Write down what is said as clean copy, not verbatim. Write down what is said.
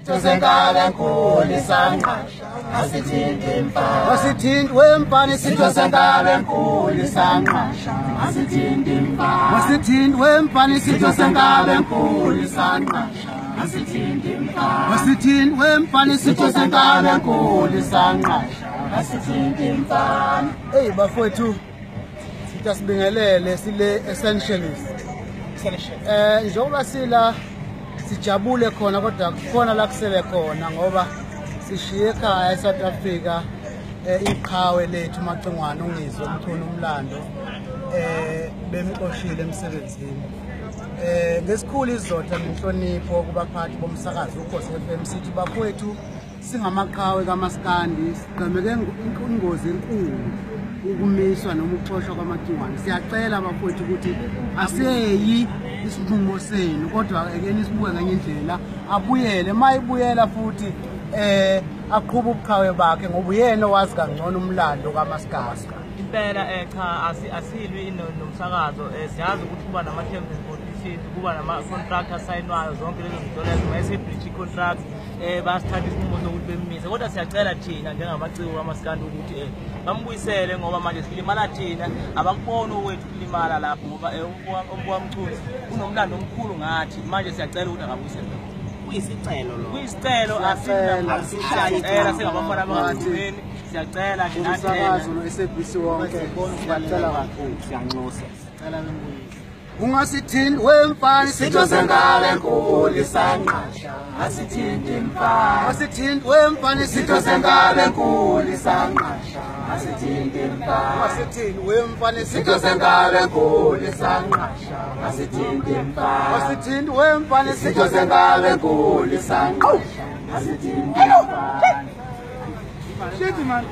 Sitho enkulu isanqasha asithinti imfana, asithinti wemfana. Isitho senkaba enkulu isanqasha asithinti imfana, asithinti wemfana. Isitho senkaba enkulu isanqasha asithinti imfana, asithinti wemfana. Isitho senkaba enkulu isanqasha asithinti imfana. Hey bafowethu, sithi asibingelele sile essentialist. Njengoba sila sijabule khona, kodwa kukhona la kusele khona ngoba sishiye ekhaya eSouth Africa iqhawe lethu Macingwane uNgizwe Mchunu umlando bemxoshile emsebenzini. Ngesikhulu isizotha nenhlonipho kubaphathi bomsakazo Ukhozi FM, sithi bafowethu singamaqhawe kaMaskandi, sigqemeke ingozi enkulu ukumiswa noma ukuxoshwa kwaMacingwane. Siyacela bafowethu ukuthi aseyi isinqumo senu, kodwa ake nisibuke ngenye indlela, abuyele. Uma ibuyela futhi aqhube ubuqhawe bakhe ngoba uyena owazi kangcono umlando kaMaskandi. Impela cha, asilwi nomsakazo. Siyazi ukuthi kuba nama-terms and conditions, kuba nama-contract asayinwayo, zonke lezo zinto lezo. Uma ese-breach i-contract, bayasithatha isinqumo sokuthi bemmise, kodwa siyacela thina njengamaciko kaMaskandi ukuthi bambuyisele ngoba manje silimala thina, abakuboni okwethu kulimala lapho ngoba umbuka Mchunu unomlando omkhulu ngathi. Manje siyacela ukuthi akabuyisele. Kuyisicelo lo? Kuyisicelo, siyacela singabafana bakahulumeni, siyacela nje nathi. Umsakazo no-SABC wonke siyacela kakhulu. Siyanxusa, sicela bembuyise. Ungasithinti wemfana. Isitho senkaba enkulu isanqasha asithinti imfana, asithinti wemfana. Isitho senkaba enkulu isanqasha asithinti imfana, asithinti wemfana. Isitho senkaba enkulu isanqasha asithinti imfana, asithinti wemfana. Isitho senkaba enkulu isanqasha asithinti imfana. Shit man.